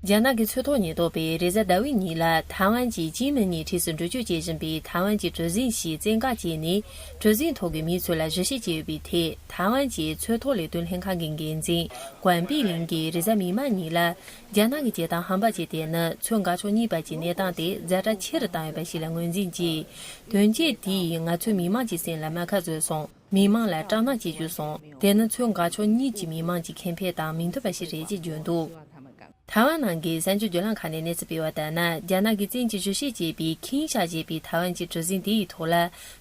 རྒྱ་ནག་གི་མཚོ་ཐོག་ཉེན་རྟོག་པས་རེས་གཟའ་ཟླ་བའི་ཉིན་ལ་ཐའེ་ཝན་གྱི་ཅིན་མིན་ཉེ་འཁྲིས་སུ་འགྲུལ་སྐྱོད་བྱེད་བཞིན་པའི་ཐའེ་ཝན་གྱི་གྲུ་གཟིངས་ཤིག་བཙན་བཀག་བྱས་ནས། གྲུ་གཟིངས་ཐོག་གི་མི་ཚོ་ལ་ཞིབ་བཤེར་བྱས་ཡོད་པའི་ཐད། ཐའེ་ཝན་གྱི་མཚོ་ཐོག་ལས་དོན་ལྷན་ཁང་གི་འགན་འཛིན་ཀོན་པི་ལིང་གིས་རེས་གཟའ་མིག་དམར་ཉིན་ལ། རྒྱ་ནག་གི་བྱེད་སྟངས་ཧམ་པ་བྱས་ཏེ་ནི་མཚོ་འགག་ཕྱོགས་གཉིས་བར་གྱི་གནས་སྟངས་དེ་ཛ་དྲག་ཆེ་རུ་བཏང་ཡོད་པ་ཞིག་ལ་ངོས་འཛིན་གྱིས། དོན་རྐྱེན་དེས་ང་ཚོའི་མི་དམངས་ཀྱི་སེམས་ལ་རྨ་ཁ་བཟོས་སོང་། མི་མང་ལ་སྐྲག་སྣང་སྐྱེ་བཅུག་སོང་། དེ་ནི་མཚོ་འགག་ཕྱོགས་གཉིས་ཀྱི་མི་མང་གི་ཁེ་ཕན་དང་མི་མཐུན་པ་ཞིག་རེད་ཅེས་བརྗོད་འདུག་ཐའེ་ཝན་ནང་གི་གསར་འགྱུར་བརྒྱུད་ལམ་ཁག་ནས་གནས་ཚུལ་སྤེལ་བ་ལྟར་ན། རྒྱ་ནག་གིས་བཙན་གྱིས་ཞིབ་བཤེར་བྱས་པའི་ཁིང་ཤ་ཞེས་པའི་ཐའེ་ཝན་གྱི་གྲུ་གཟིངས་དེ་ཡི་ཐོག་ལ།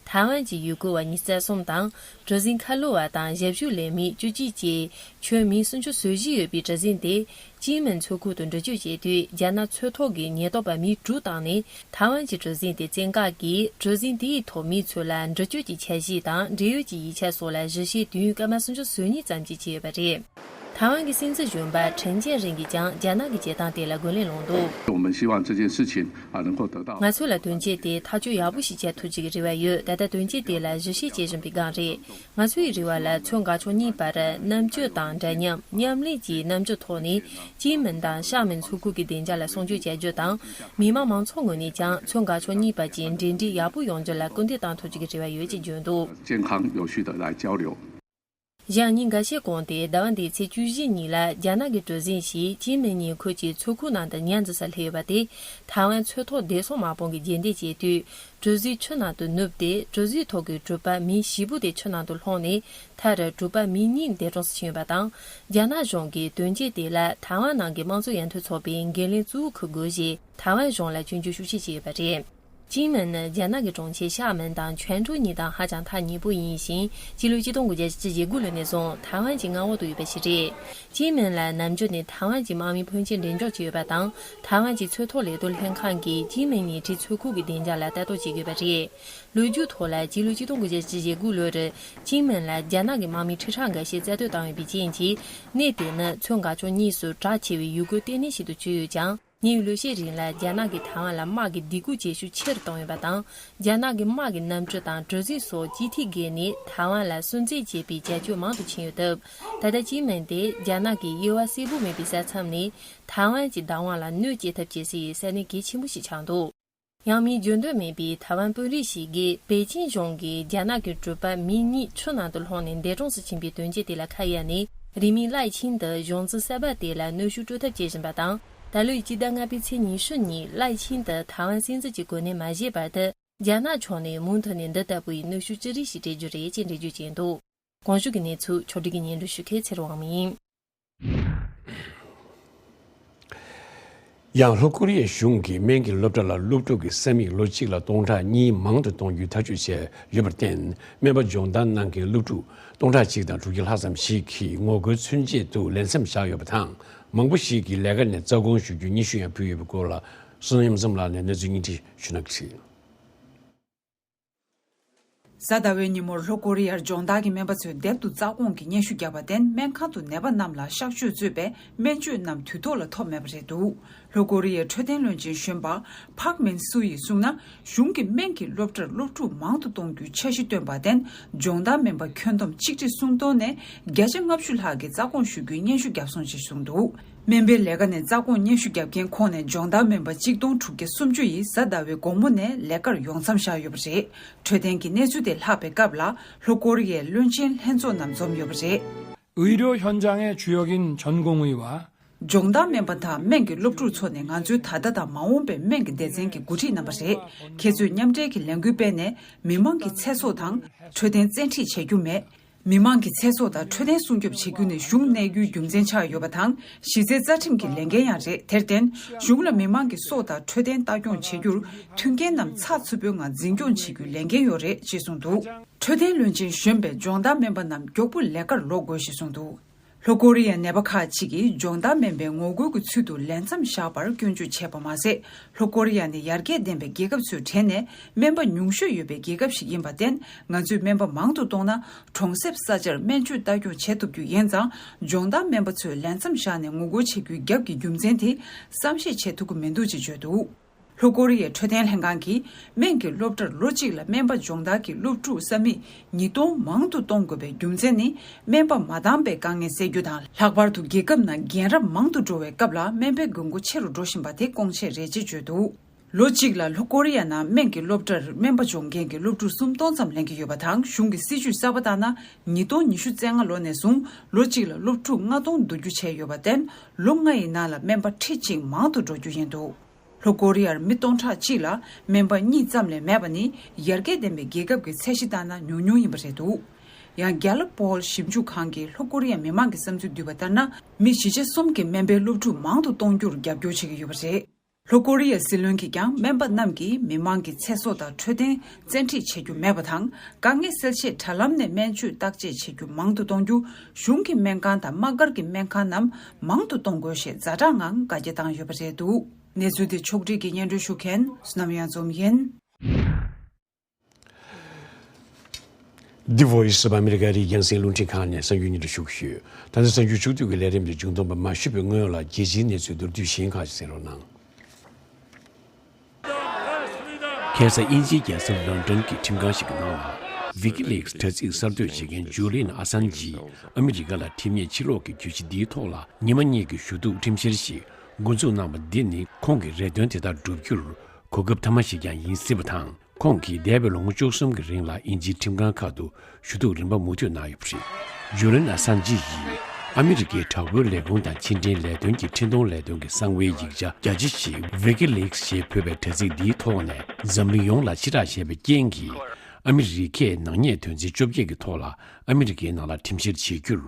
ཐའེ་ཝན་གྱི་ཡུལ་སྐོར་བ་ཉི་ཤུ་རྩ་གསུམ་དང་། གྲུ་གཟིངས་ཁ་ལོ་བ་དང་ཞབས་ཞུ་ལས་མི་བཅུ་གཅིག་བཅས་ཁྱོན་མི་སུམ་ཅུ་སོ་བཞི་ཡོད་པའི་གྲུ་གཟིངས་དེ། ཅིན་མིན་མཚོ་ཁུལ་དུ་འགྲུལ་སྐྱོད་བྱེད་དུས། རྒྱ་ནག་མཚོ་ཐོག་གི་ཉེན་རྟོག་པ་མི་དྲུག་བཏང་ནས། ཐའེ་ཝན་གྱི་གྲུ་གཟིངས་དེ་བཙན་བཀག་གིས། གྲུ་གཟིངས་དེའི་ཐོག་མི་ཚོ་ལ་འགྲུལ་སྐྱོད་ཀྱི་འཆར་གཞི་དང་འབྲེལ་ཡོད་ཀྱི་ཡིག་ཆ་སོགས་ལ་གཞི་བྱས་དུས་ཡུན་སྐར་མ་སུམ་ཅུ་སོ་གཉིས་ཙམ་གྱིས་བྱས་ཡོད་པ་རེད། ཐའེ་ཝན་གྱི་སྲིད་འཛིན་གཞོན་པ་ཁྲེན་ཅན་ཧྲིན་གྱིས་ཀྱང་རྒྱ་ནག་གི་བྱེད་སྟངས་དེ་ལ་རྒོལ་ལན་བསླངས་འདུག 我们希望这件事情啊能够得到 ང་ཚོ་ལ་དོན་རྐྱེན་དེ་ཐག་གཅོད་ཡག་པོ་ཞིག་བྱེད་ཐུབ་ཅིག་རེ་བ་ཡོད། ད་ལྟ་དོན་རྐྱེན་དེ་ལ་གཞི་བྱས་བྱེད་བཞིན་པའི་སྒང་རེད། ང་ཚོའི་རེ་བ་ལ་མཚོ་འགག་ཕྱོགས་གཉིས་བར་རྣམ་དཔྱོད་དང་འདྲ་མཉམ་མཉམ་ལས་ཀྱི་རྣམ་དཔྱོད་ཐོག་ནས་ཅིན་མིན་དང་ཤ་མིན་མཚོ་ཁུལ་གྱི་བདེ་འཇགས་ལ་སྲུང་སྐྱོབ་བྱ་རྒྱུ་དང་། མི་དམངས་མང་ཚོགས་ངོས་ནས་ཀྱང་མཚོ་འགག་ཕྱོགས་གཉིས་བར་གྱི་འབྲེལ་འདྲིས་ཡག་པོ་ཡོང་རྒྱུ་ལ་སྐུལ་འདེད་གཏོང་ཐུབ་ཅིག་རེ་བ་ཡོད་ཅེས་བརྗོད་འདུག 健康有序的来交流。 གཞེས་ནིང་འགའ་ཤས་གོང་དེ་ཟླ་བ་འདིའི་ཚེས་བཅུ་བཞི་ཉིན་ལ་རྒྱ་ནག་གི་གྲུ་གཟིངས་ཤིག་ཅིན་མིན་ཉེ་ཁུལ་གྱི་མཚོ་ཁུག་ནང་དུ་ཉར་འཛིན་སར་སླེབས་ཡོད་པ་དེ། ཐའེ་ཝན་མཚོ་ཐོག་བདེ་སྲུང་དམག་དཔུང་གིས་རྗེས་འདེད་བྱས་དུས། གྲུ་གཟིངས་ཆུ་ནང་དུ་ནུབ་སྟེ། གྲུ་གཟིངས་ཐོག་གི་གྲུ་པ་མི་བཞི་པོ་དེ་ཆུ་ནང་དུ་ལྷུང་ནས། མཐར་གྲུ་པ་མི་གཉིས་འདས་གྲོངས་སུ་ཕྱིན་ཡོད་པ་དང་། རྒྱ་ནག་གཞུང་གིས་དོན་རྐྱེན་དེ་ལ་ཐའེ་ཝན་ནང་གི་དམངས་གཙོ་ཡར་ཐོན་ཚོགས་པས་འགན་ལེན་གཙོ་བོ་འཁུར་དགོས་ཞེས་ཐའེ་ཝན་གཞུང་ལ་སྐྱོན་བརྗོད་ཤུགས་ཆེ་བྱས་ཡོད་པ་རེད། ཅིན་མིན་ནི་རྒྱ་ནག་གི་གྲོང་ཁྱེར་ཤ་མིན་དང་ཁྱོན་ཀྲོའུ་གཉིས་དང་ཧ་ཅང་ཐག་ཉེ་པོ་ཡིན་ཞིང་། སྤྱི་ལོ་ཆིག་སྟོང་དགུ་བརྒྱ་བཞི་བཅུ་ཞེ་དགུ་ལོ་ནས་བཟུང་ཐའེ་ཝན་གྱི་མངའ་འོག་ཏུ་ཡོད་པ་ཞིག་རེད། ཅིན་མིན་ལ་ནམ་རྒྱུན་ནས་ཐའེ་ཝན་གྱི་དམག་མི་ཕོན་ཆེན་འགྲེམས་འཇོག་བྱས་ཡོད་པ་དང་། ཐའེ་ཝན་གྱི་མཚོ་ཐོག་ལས་དོན་ལྷན་ཁང་གིས་ཅིན་མིན་ཉེ་འཁྲིས་མཚོ་ཁུག་གི་བདེ་འཇགས་ལ་ལྟ་རྟོག་བྱེད་ཀྱི་ཡོད་པ་རེད། ལོ་རྒྱུས་ཐོག་ལ་སྤྱི་ལོ་ཆིག་སྟོང་དགུ་བརྒྱ་བཞི་བཅུ་ཞེ་དགུ་ལོར་ཅིན་མིན་ལ་རྒྱ་ནག་གི་དམག་མི་ཁྲི་ཕྲག་འགའ་ཤས་རྩ་གཏོར་བཏང་ཡོད་པའི་རྐྱེན་གྱིས། གནས་དེ་ནི་མཚོ་འགག་ཕྱོགས་གཉིས་སུ་གྲགས་ཆེ་བའི་ཡུལ་སྐོར་ལྟེ་གནས་ཤིག་ཏུ་གྱུར་ཡོད་ཀྱང་། ཉེ་བའི་ལོ་ཤས་རིང་ལ་རྒྱ་ནག་གིས་ཐའེ་ཝན་ལ་དམག་གི་སྡིགས་སྐུལ་བྱེད་ཤུགས་ཆེ་རུ་བཏང་ཡོད་པ་དང་། རྒྱ་ནག་གི་དམག་གི་གནམ་གྲུ་དང་གྲུ་གཟིངས་སོགས་ཅིག་ཐིག་བརྒལ་ནས་ཐའེ་ཝན་ལ་སུན་གཙེར་བྱེད་པའི་བྱ་སྤྱོད་མང་དུ་ཕྱིན་ཡོད་སྟབས། ད་ལྟ་ཅིན་མིན་དེ་རྒྱ་ནག་གི་དབྱེ་བ་གསལ་པོ་མེད་པའི་ས་མཚམས་ནས་ཐའེ་ཝན་གྱི་བདག་དབང་ལ་གནོད་སྐྱེལ་ཐབས་བྱེད་སའི་ས་གནས་གལ་ཆེན་པོ་ཞིག་ཆགས་འདུག་ཡང་མིའི་འགྱུར་འདོད་མེད་པའི་ཐའེ་ཝན་དཔོན་རིགས་ཤིག་གིས་པེ་ཅིན་གཞུང་གིས་རྒྱ་ནག་གི་གྲུ་པ་མི་གཉིས་ཆུ་ནང་དུ་ལྷུང་ནས་འདས་གྲོངས་སུ་ཕྱིན་པའི་དོན་རྐྱེན་དེ་ལ་ཁ་གཡར་ནས། རིང་མིན་གླའི་ཆིན་དུ་གཞུང་འཛིན་གསར་པ་དེ་ལ་གནོན་ཤུགས་སྤྲོད་ཐབས་བྱེད་བཞིན་པ་དང་། ད་ལོའི་སྤྱི་ཟླ་ལྔ་པའི་ཚེས་ཉི་ཤུ་ཉིན་གླའི་ཆིན་དུ་ཐའེ་ཝན་སྲིད་འཛིན་གྱི་གོ་གནས་མ་བཞེས་བར་དུ། རྒྱ་ནག་ཕྱོགས་ནས་མུ་མཐུད་ནས་འདི་ལྟ་བུའི་གནོན་ཤུགས་ཅི་རིགས་ཤིག་སྤྲད་རྒྱུ་རེད་ཅེས་འགྲེལ་བརྗོད་བྱས་འདུག་གོང་ཞུས་ཀྱི་གནས་ཚུལ་ཕྱོགས་སྒྲིག་གིས་སྙན་སྒྲོན་ཞུ་མཁན་ཚེ་རིང་དབང་མོ་ཡིན། ཡང་ལྷོ་ཀོ་རི་ཡའི་གཞུང་གིས་སྨན་གྱི་སློབ་གྲྭ་ལ་སློབ་ཕྲུག་གི་ས་མིག་ལོ་གཅིག་ལ་སྟོང་ཕྲག་གཉིས་མང་དུ་གཏོང་རྒྱུའི་ཐག་གཅོད་བྱས་ཡོད་པར་བརྟེན། སྨན་པ་སྦྱོང་བརྡར་གནང་མཁན་སློབ་ཕྲུག་སྟོང་ཕྲག་གཅིག་དང་དྲུག་བརྒྱ་ལྷག་ཙམ་ཞིག་གིས་ངོ་རྒོལ་མཚོན་ཆེད་དུ་ལས་མཚམས་བཞག་ཡོད་པ་དང་། མང་པོ་ཞིག་གིས་ལས་ཀ་ནས་རྩ་དགོངས་ཞུ་རྒྱུའི་སྙན་ཞུ་ཡང་ཕུལ་ཡོད་པའི་སྐོར་ལ། བསོད་ནམས་གཡུ་ཟམ་ལགས་ནས་གནས་ཚུལ་སྙིང་བསྡུས་ཞུ་གནང་གི་རེད། གཟའ་ཟླ་བའི་ཉིན་མོར་ལྷོ་ཀོ་རི་ཡར་སྦྱོང་བརྡར་གྱི་སྨན་པ་ཚོས་སྡེབ་ཏུ་རྩ་དགོངས་ཀྱི་སྙན་ཞུ་བརྒྱབ་པར་བརྟེན། སྨན་ཁང་དུ་ནད་པ་རྣམས་ལ་གཤག་བཅོས་གཙོས་པའི་སྨན་བཅོས་རྣམས་དུས་ཐོག་ལ་ཐོབ་མེད་པ་རེད་འདུག་ལྷོ་ཀོ་རི་ཡའི་འཕྲོད་བསྟེན་བློན་ཆེན་གཞོན་པ་ཕག་མིན་སུ་ཡིས་གསུངས་ན། གཞུང་གིས་སྨན་གྱི་སློབ་གྲྭར་སློབ་ཕྲུག་མང་དུ་གཏོང་རྒྱུའི་འཆར་གཞི་བཏོན་པར་བརྟེན། སྦྱོང་བརྡར་སྨན་པ་ཁྱོན་བསྡོམས་ཆིག་ཁྲི་སུམ་སྟོང་ནས་བརྒྱ་ཆ་ལྔ་བཅུ་ལྷག་གིས་རྩ་དགོངས་ཞུ་རྒྱུའི་སྙན་ཞུ་བརྒྱབ་སོང་ཞེས་གསུངས་འདུག་སྨན་པའི་ལས་ཀ་ནས་རྩ་དགོངས་སྙན་ཞུ་བརྒྱབ་མཁན་ཁོངས་ནས་སྦྱོང་བརྡར་སྨན་པ་གཅིག་སྟོང་དྲུག་བརྒྱ་སུམ་ཅུ་ཡིས་གཟའ་ཟླ་བའི་དགོང་མོ་ནས་ལས་ཀར་ཡོང་མཚམས་བཞག་ཡོད་པ་རེད། འཕྲོད་བསྟེན་གྱི་གནས་ཚུལ་དེ་ལྷག་པའི་སྐབས་ལ། ལྷོ་ཀོ་རི་ཡའི་བློན་ཆེན་ལྷན་ཚོགས་རྣམས་འཛོམས་ཡོད་པ་རེད། 의료 현장의 주역인 전공의와 སྦྱོང་བརྡར་སྨན་པ་དང་སྨན་གྱི་སློབ་ཕྲུག་ཚོ་ནི་ང་ཚོའི་ད་ལྟ་དང་མ་འོངས་པའི་སྨན་གྱི་སྡེ་ཚན་གྱི་འགོ་ཁྲིད་རྣམ་པ་རེད། ཁྱེད་ཚོས་མཉམ་འབྲེལ་གྱི་ལས་འགུལ་སྤེལ་ནས་མི་མང་གི་ཚེ་སྲོག་དང་འཕྲོད་བསྟེན་བཙན་ཁྲིད་བྱེད་རྒྱུ་མེད། མི་མང་གི་ཚེ་སྲོག་དང་འཕྲོད་བསྟེན་སྲུང་སྐྱོབ་བྱེད་རྒྱུ་ནི་གཞུང་གནས་རྒྱུའི་རྒྱུ་མཚན་ཆགས་ཡོད་པ་དང་། གཞི་རྩའི་རྩ་ཁྲིམས་ཀྱི་ལས་འགན་ཡང་རེད། དེར་བརྟེན། གཞུང་ལ་མི་མང་གི་སྲོག་དང་འཕྲོད་བསྟེན་ལྟ་སྐྱོང་བྱེད་རྒྱུར་མཐུན་རྐྱེན་རྣམས་ཚགས་ཚུད་པོའི་ངང་འཛིན་སྐྱོང་བྱེད་རྒྱུའི་ལས་འགན་ཡོད་རེད་ཅེས་གསུངས་འདུག་འཕྲོད་བསྟེན་བློན་ཆེན་གཞོན་པས་སྦྱོང་བརྡར་སྨན་པ་རྣམས་མགྱོགས་པོ་ལས་ཀར་ལོག་དགོས་ཞེས་གསུངས་འདུག་ལྷོ་ཀོ་རི་ཡའི་ནད་པ་ཁག་ཅིག་གིས་སྦྱོང་བརྡར་སྨན་པའི་ངོ་རྒོལ་གྱི་ཚུལ་དུ་ལས་མཚམས་བཞག་པར་སྐྱོན་བརྗོད་བྱས་པ་མ་ཟད། ལྷོ་ཀོ་རི་ཡ་ནི་ཡར་རྒྱས་ལྡན་པའི་རྒྱལ་ཁབ་ཚོའི་གྲས་ནས་སྨན་པ་ཉུང་ཤོས་ཡོད་པའི་རྒྱལ་ཁབ་ཞིག་ཡིན་པར་བརྟེན། ང་ཚོས་སྨན་པ་མང་དུ་གཏོང་ན། གྲོང་གསེབ་ས་ཆར་སྨན་བཅོས་ལྟ་སྐྱོང་བྱེད་ཐུབ་རྒྱུ་ཡིན་ཙང་། སྦྱོང་བརྡར་སྨན་པ་ཚོས་ལས་མཚམས་བཞག་ནས་ངོ་རྒོལ་བྱེད་རྒྱུའི་རྒྱབ་ཀྱི་རྒྱུ་མཚན་དེ་བསམ་ཤེས་བྱེད་ཐུབ་ཀྱི་མི་འདུག་ཅེས་བརྗོད་འདུག་ལྷོ་ཀོ་རི་ཡའི་འཕྲོད་བསྟེན་ལྷན་ཁང་གིས། སྨན་གྱི་སློབ་གྲྭར་ལོ་གཅིག་ལ་སྨན་པ་སྦྱོང་བརྡར་གྱི་སློབ་ཕྲུག་ས་མིག་ཉིས་སྟོང་མང་དུ་གཏོང་དགོས་པའི་རྒྱུ་མཚན་ནི། སྨན་པ་མ་འདང་བའི་དཀའ་ངལ་སེལ་རྒྱུ་དང་། ལྷག་པར་དུ་རྒྱལ་ཁབ་ནང་རྒན་རབས་མང་དུ་འགྲོ་བའི་སྐབས་ལ་སྨན་པའི་དགོས་མཁོ་ཆེ་རུ་འགྲོ་བཞིན་པ་དེ་སྐོང་ཆེད་རེད་ཅེས་བརྗོད་འདུག་ལོ་གཅིག་ལ་ལྷོ་ཀོ་རི་ཡ་ནང་སྨན་གྱི་སློབ་གྲྭར་སྨན་པ་སྦྱོང་མཁན་གྱི་སློབ་ཕྲུག་སུམ་སྟོང་ཙམ་ལེན་གྱི་ཡོད་པ་དང་། གཞུང་གི་སྲིད་ཇུས་གསར་པ་ལྟར་ན། ཉིས་སྟོང་ཉི་ཤུ་རྩ་ལྔ་ལོ་ནས་བཟུང་ལོ་གཅིག་ལ་སློབ་ཕྲུག་ལྔ་སྟོང་བསྡུ་རྒྱུ་བྱས་ཡོད་པར་བརྟེན། ལོ་ལྔ་ཡི་ནང་ལ་སྨན་པ་ཁྲི་གཅིག་མང་དུ་འགྲོ་རྒྱུ་ཡིན་འདུག་ལྷོ་ཀོ་རི་ཡར་མི་སྟོང་ཕྲག་གཅིག་ལ་སྨན་པ་གཉིས་ཙམ་ལས་མེད་པ་ནི་ཡར་རྒྱས་ལྡན་པའི་རྒྱལ་ཁབ་ཀྱི་ཚད་གཞི་ལྟར་ན་ཉུང་ཉུང་ཡིན་པ་རེད་འདུག་ཡང་། གྷེ་ལ་པོལ་ཞིབ་འཇུག་ཁང་གིས་ལྷོ་ཀོ་རི་ཡའི་མི་མང་གི་བསམ་ཚུལ་བསྡུས་པ་ལྟར་ན། མི་བཞི་ཆ་གསུམ་གྱིས་སྨན་པའི་སློབ་ཕྲུག་མང་དུ་གཏོང་རྒྱུར་རྒྱབ་སྐྱོར་བྱེད་ཀྱི་ཡོད་པ་རེད། ལྷོ་ཀོ་རི་ཡའི་སྲིད་བློན་གྱིས་ཀྱང་། སྨན་པ་རྣམས་ཀྱིས་མི་མང་གི་ཚེ་སྲོག་དང་འཕྲོད་བསྟེན་བཙན་ཁྲིད་བྱེད་རྒྱུ་མེད་པ་དང་། དཀའ་ངལ་སེལ་ཆེད་དྲ་ལམ་ནས་སྨན་བཅོས་བརྟག་དཔྱད་བྱེད་རྒྱུ་མང་དུ་གཏོང་རྒྱུ། གཞུང་གི་སྨན་ཁང་དང་དམག་སྒར་གྱི་སྨན་ཁང་རྣམས་མང་དུ་གཏོང་དགོས་ཞེས་ཛ་དྲག་ངང་བཀའ་རྒྱ་བཏང་ཡོད་པ་རེད་འདུག་གནས་ཚུལ་དེ་ཕྱོགས་སྒྲིག་གིས་སྙན་སྒྲོན་ཞུ་མཁན་བསོད་ནམས་གཡང་འཛོམས་ཡིན། The Voice of America རིགས་རྒྱང་སྲིང་རླུང་འཕྲིན་ཁང་ནས་གསར་འགྱུར་སྙན་སྒྲོན་ཞུ་གི་ཡོད། ད་ལྟ་གསར་འགྱུར་ཕྱོགས་བསྡུས་ཀྱི་ལས་རིམ་དེ་མཇུག་བསྡོམས་པ་མ་ཞུས་པའི་སྔོན་ལ་རྒྱལ་སྤྱིའི་གནས་ཚུལ་མདོར་བསྡུས་ཤིག་ཁག་ཅིག་གསན་རོགས་གནང་། ཁ་སང་དབྱིན་ཇིའི་རྒྱལ་ས་ལོན་ཌོན་གྱི་ཁྲིམས་ཁང་ཞིག་གི་ནང་ལ། ཝི་ཀི་ལིག་སི་དྲ་ཚིགས་གསར་གཏོད་བྱེད་མཁན་ཇུ་ལིན་ཨ་སན་ཇི་ཡིས་ཨ་མི་རི་ཀ་ལ་ཁྲིམས་ཉེས་ཕྱིར་སློག་གི་གྱོད་གཞི་འདིའི་ཐོག་ལ་ཉི་མ་གཉིས་ཀྱི་ཞུ་གཏུག་ཁྲིམས་བཤེར་ཞིག་འགོ་འཛུགས་གནང་བ་འདི་ནི་ཁོང་གི་རེ་འདུན་དེ་དག་བསྒྲུབ་རྒྱུར་གོ་སྐབས་ཐ་མ་ཞིག་ཀྱང་ཡིན་སྲིད་པ་དང་། ཁོང་གིས་འདས་པའི་ལོ་ངོ་བཅུ་གསུམ་གྱི་རིང་ལ་དབྱིན་ཇིའི་ཁྲིམས་ཁང་ཁག་ཏུ་ཞུ་གཏུག་རིམ་པ་མུ་མཐུད་གནང་ཡོད་པ་རེད། ཇུ་ལིན་ཨ་སན་ཇི་ཡིས་ཨ་མི་རི་ཀའི་དྲག་པོའི་ལས་ཁུངས་དང་ཕྱི་འབྲེལ་ལས་དོན་གྱི་འཕྲིན་གཏོང་ལས་དོན་གྱི་གསང་བའི་ཡིག་ཆ་རྒྱ་ཆེ་ཞིག་ཝི་ཀི་ལིག་སི་ཞེས་འབོད་པའི་དྲ་ཚིགས་འདིའི་ཐོག་ནས་འཛམ་གླིང་ཡོངས་ལ་ཕྱིར་བསྒྲགས་བྱས་པའི་རྐྱེན་གྱིས། ཨ་མི་རི་ཀས་ནག་ཉེས་དོན་ཚན་བཅོ་བརྒྱད་ཀྱི་ཐོག་ལ་ཨ་མི་རི་ཀའི་ནང་ལ་ཁྲིམས་བཤེར་བྱེད་རྒྱུར།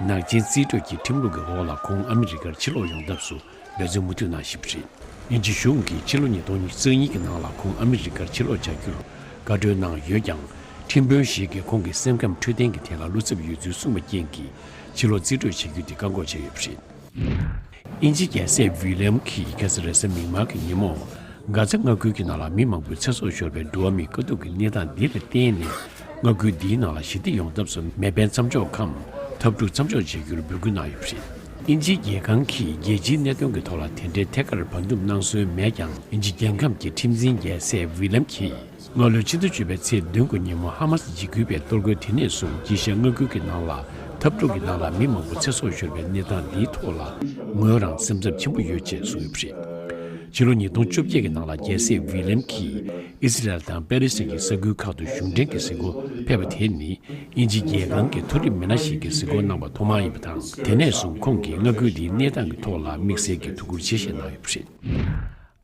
ནག་ཅན་རྩིས་སྤྲོད་ཀྱི་ཁྲིམས་ལུགས་ཀྱི་འོག་ལ་ཁོང་ཨ་མི་རི་ཀར་ཕྱིར་ལོག་ཡོང་ཐབས་སུ་འབད་བརྩོན་མུ་མཐུད་གནང་བཞིན་པ་རེད། དབྱིན་ཇི་གཞུང་གིས་ཕྱི་ལོ་ཉིས་སྟོང་ཉི་ཤུ་རྩ་གཉིས་ཀྱི་ནང་ལ་ཁོང་ཨ་མི་རི་ཀར་ཕྱིར་ལོག་བྱ་རྒྱུར་བཀའ་འཁྲོལ་གནང་ཡོད་ཀྱང་། ཁྲིམས་དཔོན་ཞིག་གིས་ཁོང་གི་སེམས་ཁམས་འཕྲོད་བསྟེན་གྱི་ཐད་ལ་བློ་འཚབ་ཡོད་ཚུལ་གསུངས་པའི་རྐྱེན་གྱིས། ཕྱིར་ལོག་རྩིས་སྤྲོད་བྱེད་རྒྱུ་དེ་བཀག་འགོག་བྱས་ཡོད་པ་རེད། དབྱིན་ཇིའི་རྒྱལ་སྲས་ཝི་ལི་ཡམ་གྱིས་ཁ་སང་རེས་གཟའ་མིག་དམར་གྱི་ཉིན་མོ། གྷ་ཛ་མངའ་ཁུལ་གྱི་ནང་ལ་མི་མང་པོའི་ཚེ་སྲོག་ཤོར་བའི་འགྲོ་བ་མིའི་དཀའ་སྡུག་གི་གནས་སྟངས་འདི་ལ་བརྟེན་ནས། མངའ་ཁུལ་འདིའི་ནང་ལ་ཞི་བདེ་ཡོང་ཐབས་སུ་མེ་འཕེན་མཚམས་འཇོག་གམ། འཐབ་འཁྲུག་མཚམས་འཇོག་བྱེད་རྒྱུར་འབོད་སྐུལ་གནང་ཡོད་པ་རེད། དབྱིན་ཇིའི་རྒྱལ་ཁང་གིས་རྒྱལ་སྤྱིའི་གནད་དོན་གྱི་ཐོག་ལ་དེ་འདྲའི་ཐད་ཀར་བར་འདུམ་གནང་སྲོལ་མེད་ཀྱང་། དབྱིན་ཇི་རྒྱལ་ཁམས་ཀྱི་ཁྲིམས་འཛིན་རྒྱལ་སྲས་ཝི་ལམ་གྱིས། སྔ་ལོའི་ཕྱི་ཟླ་བཅུ་པའི་ཚེས་བདུན་གྱི་ཉིན་མོ་ཧ་མ་སི་འཇིགས་སྐུལ་བའི་གཏོར་རྒོལ་དེ་ནས་བཟུང་དཀྱིལ་ཤར་མངའ་ཁུལ་གྱི་ནང་ལ་འཐབ་འཁྲུག་གི་ནང་ལ་མི་མང་པོ་ཚེ་སྲོག་ཤོར་བའི་གནས་སྟངས་འདིའི་ཐོག་ལ་ངོས་རང་སེམས་འཚབ་ཆེན་པོ་ཡོད་ཅེས་གསུངས་ཡོད་པ་རེད། ཕྱི་ལོ་ཉིས་སྟོང་བཅོ་བརྒྱད་ཀྱི་ནང་ལ་རྒྱལ་སྲས་ཝི་ལམ་གྱིས་ཨི་སི་རལ་དང་པེ་ལི་སི་ཐན་གྱི་ས་ཁུལ་ཁག་ཏུ་གཞུང་འབྲེལ་གྱི་གཟིགས་སྐོར་ཕེབས་པ་དེ་ནི་དབྱིན་ཇིའི་རྒྱལ་ཁང་གི་མཐོ་རིམ་མི་སྣ་ཞིག་གི་གཟིགས་སྐོར་གནང་བ་ཐོག་མ་ཡིན་པ་དང་། དེ་ནས་བཟུང་ཁོང་གིས་མངའ་ཁུལ་འདིའི་གནས་སྟངས་ཀྱི་ཐོག་ལ་དམིགས་བསལ་གྱི་ཐུགས་ཁུར་ཆེ་བཞེས་གནང་ཡོད་པ་རེད།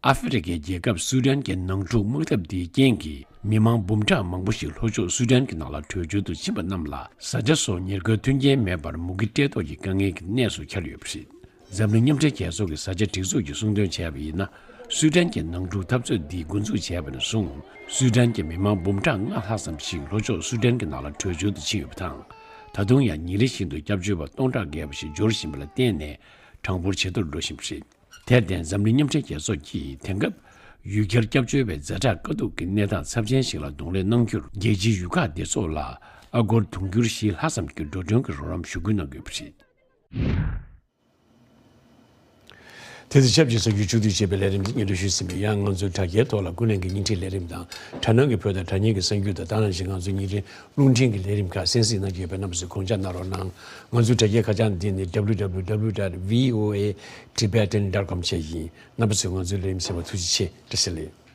ཨ་ཧྥེ་རི་ཁའི་རྒྱལ་ཁབ་སུ་ཌན་གྱི་ནང་འཁྲུག་དམག་འཐབ་འདིའི་རྐྱེན་གྱིས་མི་མང་འབུམ་ཕྲག་མང་པོ་ཞིག་ལྷོ་ཕྱོགས་སུ་ཌན་གྱི་ནང་ལ་བྲོས་བྱོལ་དུ་ཕྱིན་པ་རྣམས་ལ་བཟའ་བཅའ་སོགས་ཉེར་མཁོའི་མཐུན་རྐྱེན་མེད་པར་མུ་གེ་བཀྲེས་ལྟོགས་ཀྱི་དཀའ་ངལ་གྱི་གནས་སུ་གྱར་ཡོད་པ་རེད། འཛམ་གླིང་མཉམ་འབྲེལ་རྒྱལ་ཚོགས་ཀྱི་བཟའ་བཅའ་སྒྲིག་འཛུགས་ཀྱིས་གསུངས་དོན་བྱས་པ་ཡིན་ན། སུ་ཌན་གྱི་ནང་འཁྲུག་འཐབ་རྩོད་འདི་འགོ་འཛུགས་བྱས་པ་ནས་བཟུང་། སུ་ཌན་གྱི་མི་མང་འབུམ་ཕྲག་ལྔ་ལྷག་ཙམ་ཞིག་ལྷོ་ཕྱོགས་སུ་ཌན་གྱི་ནང་ལ་བྲོས་བྱོལ་དུ་ཕྱིན་ཡོད་པ་དང་། ད་དུང་ཡང་ཉིན་རེ་བཞིན་དུ་སྐྱབས་བཅོལ་བ་སྟོང་ཕྲག་བརྒལ་བ་ཞིག་འབྱོར་བཞིན་པ་ལ་བརྟེན་ནས། གྲངས་འབོར་ཇེ་མཐོར་འགྲོ་བཞིན་པ་རེད། དེར་བརྟེན། འཛམ་གླིང་མཉམ་འབྲེལ་རྒྱལ་ཚོགས་ཀྱིས་དེང་སྐབས་ཡུལ་གྱར་སྐྱབས་བཅོལ་བའི་ཛ་དྲག་དཀའ་སྡུག་གི་གནས་སྟངས་ཚབས་ཆེན་ཞིག་ལ་གདོང་ལེན་གནང་རྒྱུར། རྒྱལ་སྤྱིའི་ཡུལ་ཁག་སྡེ་ཚོགས་ལ་ཨ་སྒོར་དུང་ཕྱུར་བཞི་ལྷག་ཙམ་གྱི་འགྲོ་གྲོན་གྱི་རོགས་རམ་ཞུ་སྐུལ་གནང་དགོས་པ་རེད། དེ་དང་ཆབས་ཅིག་གསར་འགྱུར་ཕྱོགས་བསྡུས་བྱས་པའི་ལས་རིམ་འདི་སྙན་སྒྲོན་ཞུས་ཟིན་པས། ཡང་ང་ཚོའི་དྲ་རྒྱའི་ཐོག་ལ་ཀུན་གླེང་གི་བརྙན་འཕྲིན་ལས་རིམ་དང་། དྲ་སྣང་གི་བོད་དང་དྲ་བརྙན་གྱི་གསར་འགྱུར་དང་། ད་ནང་བཞིན་ང་ཚོའི་བརྙན་འཕྲིན་རླུང་འཕྲིན་གྱི་ལས་རིམ་ཁག་གསན་གཟིགས་གནང་རྒྱུ་ཡོད་པས། རྣམ་པ་ཚོས་དགོངས་འཇགས་གནང་རོགས་གནང་། ང་ཚོའི་དྲ་རྒྱའི་ཁ་བྱང་འདི་ནི་www dot voatibetan dot com བཅས་ཡིན། རྣམ་པ་ཚོས་ང་ཚོའི་ལས་རིམ་གསན་པར་ཐུགས་རྗེ་ཆེ། བཀྲ་ཤིས་བདེ་ལེགས།